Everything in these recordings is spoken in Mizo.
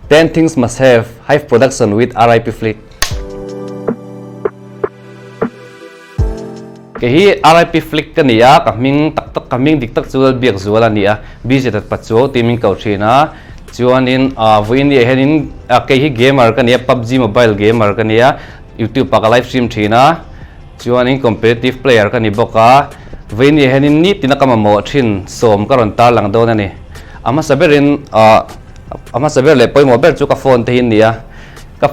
Ten things must have, Hive production with RIP Flick. Kei hi RIP Flick ka ni a, ka hming tak tak ka hming dik tak chu Lalbiakzuala a ni a, BJ Tatpachuau tih min ko thin a, chuanin vawiin ni ah hianin kei hi gamer ka ni a, PUBG mobile gamer ka ni a, YouTube ah ka live stream thin a, chuanin competitive player ka ni bawk a, vawiin ni ah hianin nitin a ka mamawh thin sawm ka rawn tarlang dawn a ni. A hmasa berin A hmasa ber leh pawimawh ber chu ka phone te hi a ni a, ka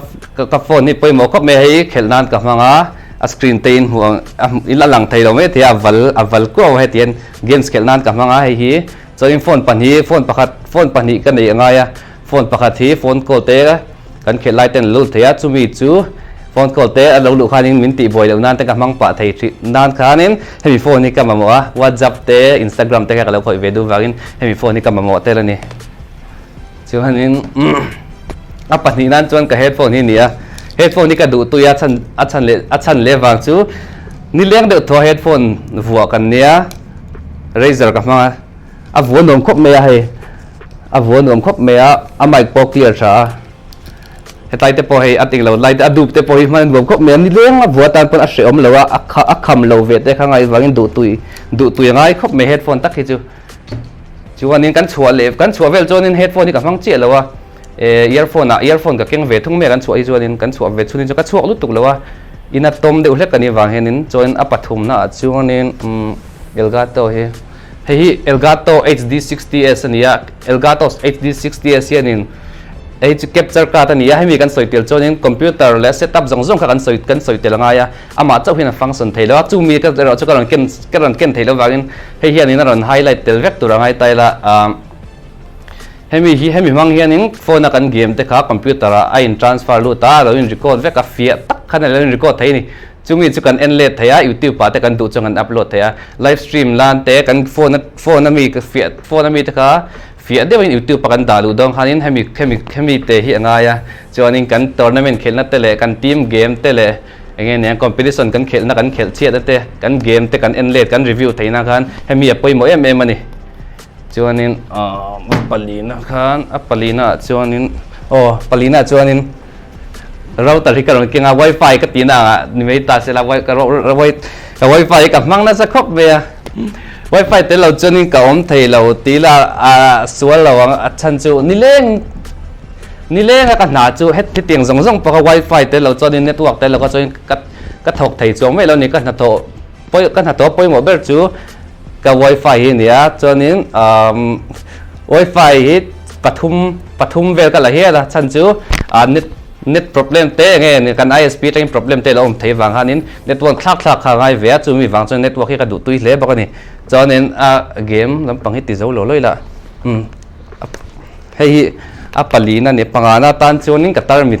ka phone hi pawimawh khawp mai a, hei khelh nan ka hmang a, a screen te in hmuh ang in a lang thei lo mai thei a, a val a val kuau a heti hian games khelh nan ka hmang a hei hi, chuanin phone pahnih phone pakhat phone pahnih ka neih a ngai a, phone pakhat hi phone call te kan khelh lai ten a lo thei a, chumi chu phone call te a lo luh khanin min tih buai loh nan te ka hmang pah thei thin nan khanin hemi phone hi ka mamawh a, whatsapp te instagram te kha ka lo khawih ve duh vangin hemi phone hi ka mamawh tel a ni. Chuanin a pahnih nan chuan ka headphone hi a ni a, headphone hi ka duh tui a chhan a chhan leh a chhan leh vang chu nileng deuh thaw headphone vuah kan nia razer ka hmang a, a vuah nuam khawp mai a hei a vuah nuam khawp mai a, a mic pawh clear tha a, hetlai te pawh hei a tih lo lai te a dup te pawh hi hman nuam khawp mai a, nileng a vuah tan pawn a hrehawm lo a, a kham lo ve te kha ngaih vangin duh tui duh tui a ngai khawp mai headphone tak hi chu. Chuanin kan chhuah leh kan chhuah vel chuanin headphone hi ka hmang chiah lo a, eh earphone ah earphone ka keng ve thung mai a kan chhuah hi chuanin kan chhuah ve chhunin chu ka chhuak lutuk lo a, ina tawm deuh hlek a nih vang hianin chuanin a pathumna ah chuanin umm Elgato hi hei hi Elgato HD 60S a ni a, Elgato HD 60S hianin hei chu capture card a ni a, hemi kan sawi tel chuanin computer leh setup zawng zawng kha kan sawi kan sawi tel a ngai a, amah chauh hian a function thei lo a, chumi ka erawh chu ka rawn ken ka rawn ken thei lo vangin Hei hianin a rawn highlight tel vek tur a ngai ta ila, hemi hi hemi hmang hianin phone a kan game te kha computer ah a in transfer lut a, a lo in record vek a, fiah tak khan a lo in record thei a ni. Chumi chu kan en let thei a, youtube ah te kan duh chuan kan upload thei a, live stream lan te kan phone a phone a mi fiah phone a mi te kha fiah deuhin youtube a kan dah luh dawn khanin hemi hemi hemi te hi a ngai a, chuanin kan tournament khelhna te leh kan team game te leh Enge nia competition kan khelhna kan khelh chhiat ate kan game te kan en let kan review theihna khan hemi a pawimawh em em a ni. Chuanin a palina khan a palina ah chuanin aw palina ah chuanin router hi ka rawn keng a wifi ka tihna angah ni mai ta sela ka wifi hi ka hmang nasa khawp mai a wifi tel lo chuanin ka awm thei lo tih lah a sual lo ang a chhan chu nileng Nileng a ka hna chu het hetiang zawng zawng pawh kha wifi te lo chuanin network te lo kha chuanin ka ka thawk thei chuang mai lo a ni. Ka hnathawh pawi ka hnathawh pawimawh ber chu ka wifi hi a ni a, chuanin umm wifi hi pathum pathum vel ka la hial a, chhan chu ah net net problem te eng nge ni kan ISP atangin problem te lo awm thei vang khanin network thlak thlak kha a ngai ve a, chumi vang chuan network hi ka duh tui hle bawk a ni. Chuanin a game lampang hi ti zo lo lawih la umm. Hei hi a palin a ni pangana atan chuanin ka tarmit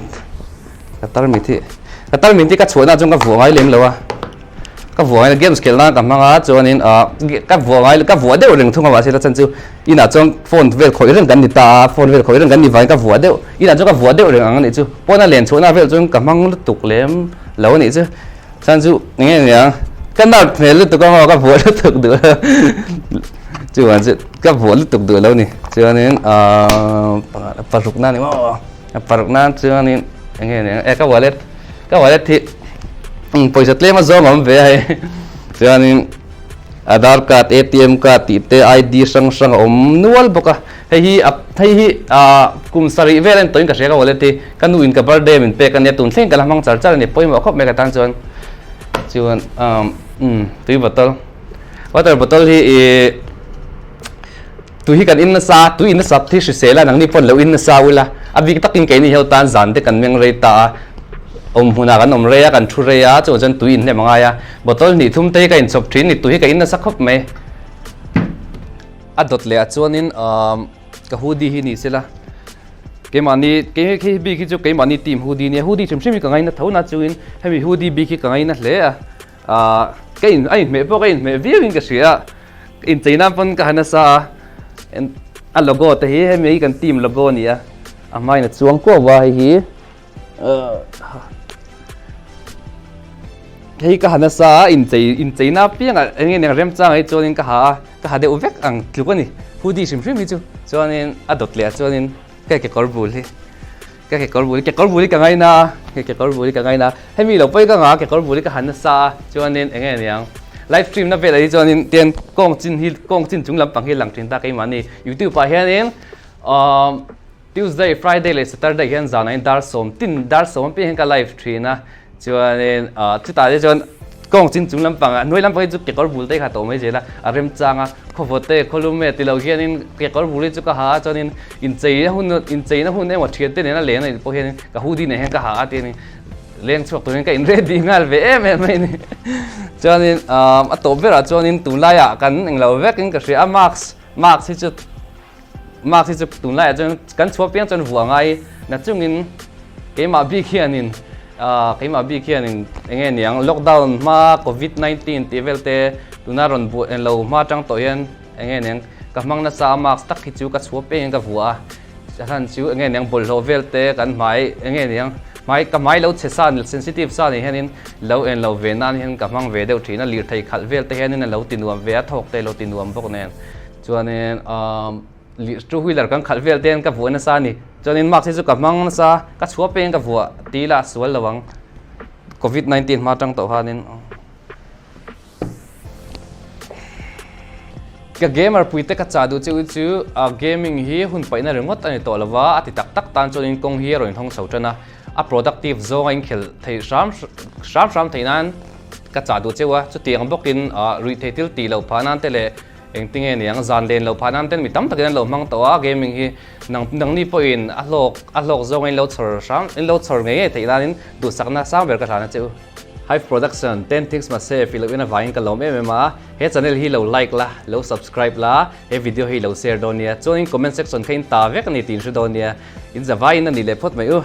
ka tarmit hi ka tarmit hi ka chhuahna chuan ka vuah ngai lem lo a ka vuah ngai games khelh nan ka hmang a chuanin ah ka vuah ngai ka vuah deuh reng thung a mahse la chan chu inah chuan phone vel khawih reng kan ni ta a phone vel khawih reng kan ni vangin ka vuah deuh inah chuan ka vuah deuh reng ang a nih chu pawna len chhuahna vel chuan ka hmang lutuk lem lo a nih chu. Chuan chu eng nge nia ka nart hmel lutuk a maw ka vuah lutuk duh lo chuan chu ka vuah lutuk duh lo ni chuanin ahh paruk na ni maw paruk nan chuanin eng nge nia e ka wallet ka wallet hi pawisa tlem a zawng a awm ve a hei chuanin Aadhaar card ATM card tih te ID hrang hrang a awm nual bawk a hei hi a hei hi ah kum sarih vel a ni tawhin ka hria ka wallet hi ka nu in ka birthday min pek a nia tun thleng ka la hmang char char a ni pawimawh khawp mai ka tan chuan chuan umm tui bottle water bottle hi ih tui hi kan in nasa tui in nasa hi hrisel a nangni pawn lo in nasa ula a bik takin keini ho tan zan te kan meng rei ta a awm hmunah kan awm rei a kan thu rei a chuvang chuan tui in hnem a ngai a bottle hnih thum te hi ka inchawp thin ni tui hi ka in nasa khawp mai a dawt leh ah chuanin umm ka hoodie hi ni sela keimahni kei khi bik hi chu keimahni team hoodie nia hoodie hrim hrim hi ka ngaina tho na chungin hemi hoodie bik hi ka ngaina hle a ah ka in a inhmeh pawh ka inhmeh viau in ka hria a inchei nan pawn ka ha nasa a a logo te hi hemi hi kan team logo a ni a a hmain a chuang kuau a hei hi Hei ka ha nasa a, inchei incheina apiangah eng nge nia remchang hi chuanin ka ha a, ka ha deuh vek ang tluk a ni. Hoodie hrim hrim hi chu chuanin a dawt leh ah chuanin ka kekawr bul hi. Ka kekawr bul, kekawr bul hi ka ngaina a, ka kekawr bul hi ka ngaina a. Hemi lo pawhin ka ngah a, kekawr bul hi ka han nasa a, chuanin eng nge niang live stream na velah hi chuanin tian kawng chin hi kawng chin chung lampang hi a lang thin ta keimahni youtube ah hianin umm Tuesday, Friday leh Saturday hian zanah hian dar sawm tin dar sawm apiang hian ka live thin a, chuanin ah chutah te chuan kawng chin chung lampang ah hnuai lampang hi chu kekawr bul te kha tawh mai zel a, a remchang a, khawvawt te khawlum e tilo hianin kekawr bul hi chu ka ha a chuanin incheina hun incheina hun emaw thian te nena len anih pawh hianin ka hoodie nen hian ka ha a tianin leng chhuak turin ka in ready nghal ve em em mai a ni. Chuanin ah a tawp berah chuanin tunlaiah kan englo vekin ka hria a mask mask hi chu Mask hi chu tunlaiah chuan kan chhuah piang chuan vuah ngai na chungin keimah bik hianin ah keimah bik hianin eng nge niang lockdown hma covid 19 tih vel te tuna rawn buah eng lo hma atang tawh hian eng nge niang ka hmang nasa a mask tak hi chu ka chhuah piangin ka vuah a chhan chu eng nge niang bawlhhlawh vel te kan hmai eng nge niang hmai ka hmai lo chhe sa sensitive sa nih hianin lo en lo ve nan hian ka hmang ve deuh thin a lirthei khalh vel te hianin a lo ti nuam ve a thawk te a lo ti nuam bawk nen. Chuanin two wheeler kan khalh vel te hian ka vuah nasa a ni. Chuanin mask hi chu ka hmang nasa, ka chhuah peng ka vuah ti ila a sual lo ang. Covid 19 hma atang tawh khanin. Ka gamer pui te ka chah duh chiu chu gaming hi hun paihna ringawt a ni tawh lova, a ti tak tak tan chuanin kawng hi a rawn inhawng chho tan a. A productive zawnga inkhelh theih hram hram hram theih nan ka chah duh chiu a. Chutiang bawkin ruihtheih thil tih loh phah nan te leh Engtinge niang zan len lo phah nan ten mi tam takin an lo hmang tawh a, gaming hi nang nangni pawhin a hlawk a hlawk zawng in lo chhawr hram in lo chhawr ngei ngei theih nanin duhsakna sang ber ka hlan a che u. Hive Production, Ten Things Mahse fih loh in avangin ka lawm em em a, he channel hi lo like la, lo subscribe la, he video hi lo share dawn nia, chuanin comment section kha in ta vek a ni tih in hre dawn nia, in zavaiin a ni leh phawt mai u.